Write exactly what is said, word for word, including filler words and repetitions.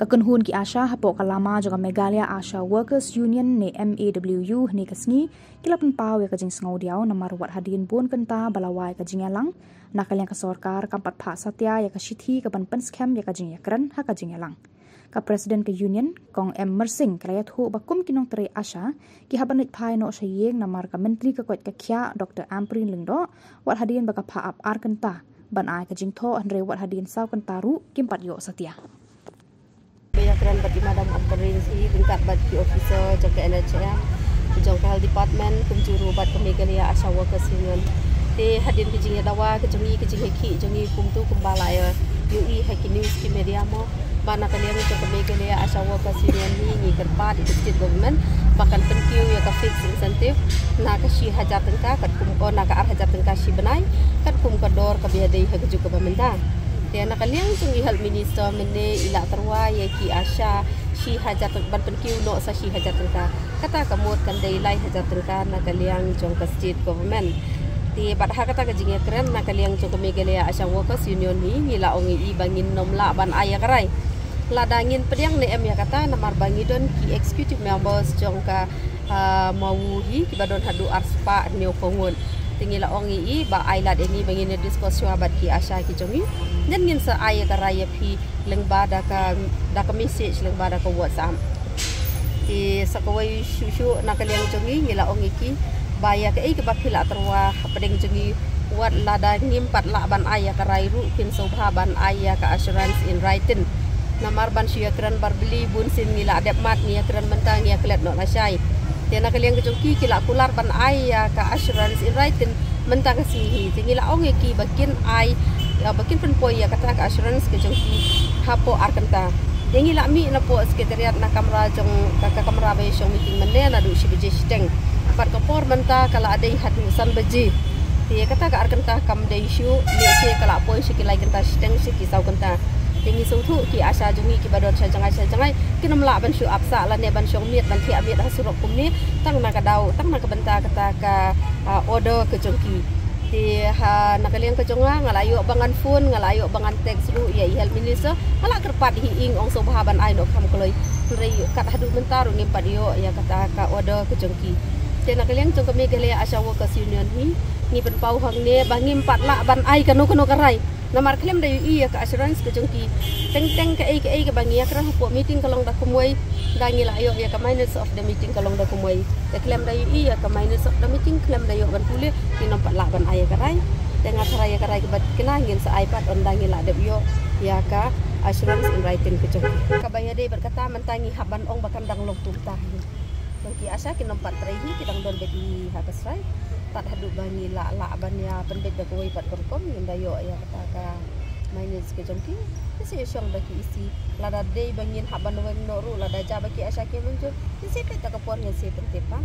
Ka kynhun ki ASHA hapoh ka lama jong ka Meghalaya ASHA Workers Union ne M A W U hynne ka sngi ki la pynpaw ïa ka jingsngewdiaw namar wat hadien bun kynta ba la wai ka jingïalang, na ka liang ka sorkar kam pat phah satia ïa ka shithi kaban pynskhem ïa ka jingïakren ha ka jingïalang. Ka President ka Union, Kong M Myrsing, ka la ïathuh ba kum ki nongtrei ASHA ki hap ban leit phai noh sha ïing namar ka Myntri ka koit ka khiah Doctor Ampareen Lyngdoh wat hadien ba ka phah ap ar kynta ban ai ka jingthoh, hynrei wat hadien saw kynta ruh kim pat ïoh satia. Ba ïakren bad i Madam Ampareen hi ryngkat bad ki officer jong ka N H M, jong ka Health Department, kumjuh ruh bad ka Meghalaya ASHA Workers Union. Te hadien ka jingïadawa ka jong ngi, ka jingïakhih jong ngi kumto kumba la ïohi ha ki news ki media mo, ba na ka liang jong ka Meghalaya ASHA Workers Union hi ngi kyrpad ïa ka State Government ba kan pynkiew ïa ka fixed incentive na ka shi hajar tyngka katkum, oh, na ka ar hajar tyngka shi bnai katkum ka dor kaba ïadei ha kajuh kaba mynta. Te na ka liang jong i Health Minister mynne i la tyrwa ïa ki ASHA shi hajar tyng-, ban pynkiew noh sa shi hajar tyngka. Kata ka mut kan dei lai hajar tyngka na ka liang jong ka State Government. Te bad ha kata ka jingïakren na ka liang jong ka Meghalaya ASHA Workers Union hi ngi la ong ïa i ba ngin nym lah ban ai ïa ka rai lada ngin pdiang ne em ïa kata, namar ba ngi don ki executive members jong ka, ah, MAWU hi kiba don haduh arspah hynñiewphew ngut. Te ngi la ong ïa i ba ai lad ïa ngi ba ngin ïa discuss shuwa bad ki ASHA ki jong ngi, then ngin sa ai ïa ka rai ïa phi lyngba da ka, da ka message, lyngba da ka WhatsApp. Te sa kawei shuh shuh na ka liang jong ngi ngi la ong ïa ki ba ïa kaei kaba phi la tyrwa hapdeng jong ngi, wat lada ngim pat lah ban ai ïa ka rai ruh phin sngewbha ban ai ïa ka assurance in writing. Namar ban shu ïakren barbylli, bunsien ngi la dep mad, ngi ïakren mynta ngi ïaklet noh lashai. Te na ka liang ka jong ki ki la kular ban ai ïa ka assurance in writing mynta ka sngi hi. Te ngi la ong ïa ki ba kin ai, ïa, ba kin pynpoi ïa kata ka assurance ka jong ki hapoh ar kynta. Te ngi la mih napoh secretariat na kamra jong ka, ka kamra ba ïa shong meeting mynne naduh shi baje shiteng. Bad ka por mynta ka la dei haduh san baje. Te kata ka ar kynta kam dei shuh, lehse ka la poi sha ki lai kynta shiteng, sha ki saw kynta. Te ngi sngewthuh ki ASHA jong ngi kiba don sha jngai sha jngai kin ym lah ban shu ap sah lane ban shong miet ban thiah miet ha surok kumne tang na ka daw, tang na ka bynta kata ka, ah, order ka jong ki. Te ha na ka liang ka jong nga, nga la ïoh ba ngan phone, nga la ïoh ba ngan text ruh ïa i Health Minister, nga la kyrpad hi ing ong sngewbha ban ai noh kham kloi. Hynrei kat haduh mynta ruh ngim pat ïoh ïa kata ka order ka jong ki. Te na ka liang jong ka Meghalaya ASHA Workers Union hi ngi pynpaw hangne ba ngim pat lah ban ai kano kano ka rai. Namar khlem da ïohi ïa ka assurance ka jong ki. Teng teng kaei kaei kaba ngi ïakren hapoh meeting ka long da kumwei, da ngi la ïoh ïa ka minutes of the meeting ka long da kumwei. Te khlem da ïohi ïa ka minutes of the meeting, khlem da ïoh ban pule, ngin ym pat lah ban ai ïa ka rai. Te nga tharai ïa ka rai kaba kena ngin sa ai pat ynda ngi la dep ïoh ïa ka assurance in writing ka jong ki. Kaba ïadei bad kata mynta ngi hap ban ong ba kan dang long kumta hi. Jong ki ASHA kin ym pat trei hi, ki dang don beit hi ha ka srai. Tad haduh ba ngi lah lah ban ïa pynbeit da kawei pat ka rukom, ngin da ïoh ïa kata ka minutes ka jong ki. Ngin sa ïa shong da ki EC, lada dei ba ngin hap ban weng noh ruh, lada jia ba ki ASHA ki mynjur, ngin sa peit da ka por, ngin sa pyntip pat.